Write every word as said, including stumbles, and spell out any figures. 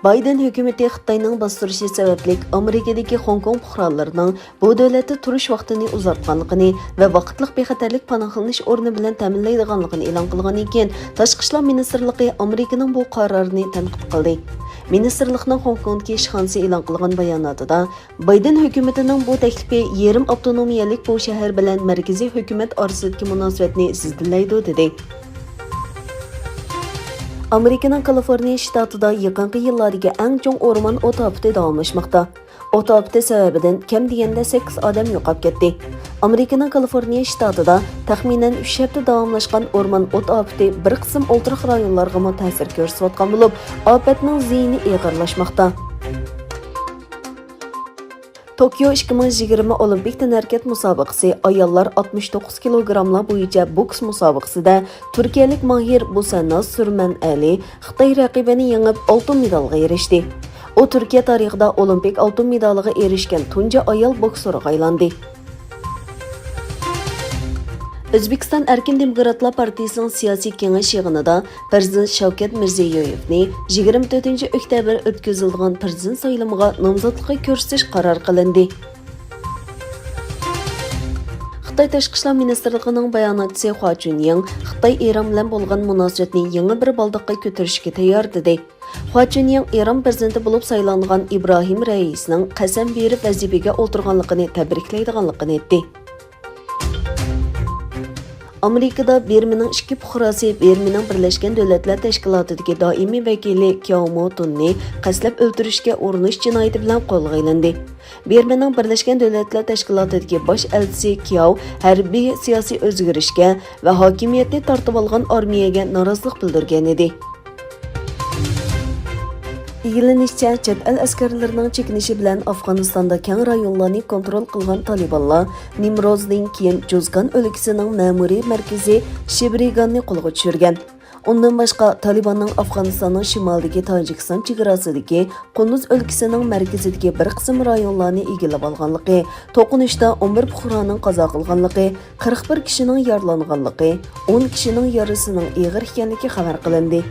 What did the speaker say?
بايدېن ھۆكۈمىتى خىتاينىڭ باستۇرۇشى سەۋەبلىك ئامېرىكىدىكى خوڭكوڭ پۇقرالىرىنىڭ بۇ دۆلەتتە تۇرۇش ۋاقتىنى ئۇزارتقانلىقىنى ۋە ۋاقىتلىق بىخەتەرلىك پاناھلىنىش ئورنى بىلەن تەمىنلەيدىغانلىقىنى ئېلان قىلغاندىن كېيىن، تاشقى ئىشلار مىنىستىرلىقى ئامېرىكىنىڭ بۇ قارارىنى تەنقىد قىلدى. مىنىستىرلىقنىڭ خوڭكوڭدىكى ئىشخانىسى ئېلان قىلغان باياناتىدا، بايدېن ھۆكۈمىتىنىڭ بۇ تەكلىپى يېرىم ئاپتونومىيەلىك بۇ شەھەر بىلەن مەركىزىي ھۆكۈمەت ئارىسىدىكى مۇناسىۋەتنى زىددىيلەيدۇ، دېدى. ئامېرىكىنىڭ كالىفورنىيە شتاتىدا يېقىنقى يىللاردىكى ئەڭ چوڭ ئورمان ئوت ئاپىتى داۋاملاشماقتا. ئوت ئاپىتى سەۋەبىدىن كەم دېگەندە سەككىز ئادەم يوقاپ كەتتى. ئامېرىكىنىڭ كالىفورنىيە شتاتىدا تەخمىنەن ئۈچ ھەپتە داۋاملاشقان ئورمان ئوت ئاپىتى بىر قىسىم ئولتۇراق رايونلارغىمۇ تەسىر كۆرسىتىۋاتقان بولۇپ، ئاپەتنىڭ زىيىنى ئېغىرلاشماقتا. توكيو ئىككى مىڭ يىگىرمە ئولىمپىك تەنھەرىكەت مۇسابىقىسى ئاياللار ئاتمىش توققۇز كىلوگراملار بويىچە بوكس مۇسابىقىسىدە تۈركىيەلىك ماھىر بۇسەناز سۈرمەن ئەلى خىتاي رەقىبىنى يېڭىپ، ئالتۇن مېدالغا ئېرىشتى. ئۇ تۈركىيە تارىخىدا ئولىمپىك ئالتۇن مېدالىغا ئېرىشكەن تۇنجى ئايال بوكسورغا ئايلاندى. ئۆزبېكىستان ئەركىن دېموكراتلار پارتىيىسىنىڭ سىياسىي كېڭەش يىغىنىدا پىرېزىدېنت شەۋكەت مىرزىيۆيېۋنى يىگىرمە تۆتىنچى ئۆكتەبىر ئۆتكۈزۈلىدىغان پىرېزىدېنت سايلىمىغا نامزاتلىققا كۆرسىتىش قارار قىلىندى. خىتاي تاشقى ئىشلار مىنىستىرلىقىنىڭ باياناتچىسى خۇا چۈنيىڭ خىتاي ئىران بىلەن بولغان مۇناسىۋەتنى يېڭى بىر بالداققا كۆتۈرۈشكە تەييار، دېدى. خۇا چۈنيىڭ ئىران پىرېزىدېنتى بولۇپ سايلانغان ئىبراھىم رەئىسىنىڭ قەسەم بېرىپ ۋەزىپىگە ئولتۇرغانلىقىنى تەبرىكلەيدىغانلىقىنى ئېيتتى. ئامېرىكىدا بىرمىنىڭ ئىككى پۇقراسى بىرمىنىڭ بىرلەشكەن دۆلەتلەر تەشكىلاتىدىكى دائىمىي ۋەكىلى كياۋ مو تۇننى قەستلەپ ئۆلتۈرۈشكە ئۇرۇنۇش جىنايىتى بىلەن قولغا ئېلىندى. بىرمىنىڭ بىرلەشكەن دۆلەتلەر تەشكىلاتىدىكى باش ئەلچىسى كياۋ ھەربىي سىياسىي ئۆزگىرىشكە ۋە ھاكىمىيەتنى تارتىۋالغان ئارمىيەگە نارازىلىق بىلدۈرگەن ئىدى. ئىگىلىنىشىچە، چەت ئەل ئەسكەرلىرىنىڭ چېكىنىشى بىلەن ئافغانىستاندا كەڭ رايونلارنى كونترول قىلغان تالىبانلار نىمروزدىن كېيىن جۇزگان ئۆلكىسىنىڭ مەمۇرىي مەركىزى شىبرىگاننى قولغا چۈشۈرگەن. ئۇندىن باشقا، تالىباننىڭ ئافغانىستاننىڭ شىمالىدىكى تاجىكىستان چېگراسىدىكى قۇندۇز ئۆلكىسىنىڭ مەركىزىدىكى بىر قىسىم رايونلارنى ئىگىلىۋالغانلىقى، توقۇنۇشتا ئون بىر پۇقرانىڭ قازا قىلغانلىقى، قىرىق بىر كىشىنىڭ يارىلانغانلىقى، ئون كىشىنىڭ يارىسىنىڭ ئېغىر ئىكەنلىكى خەۋەر قىلىندى.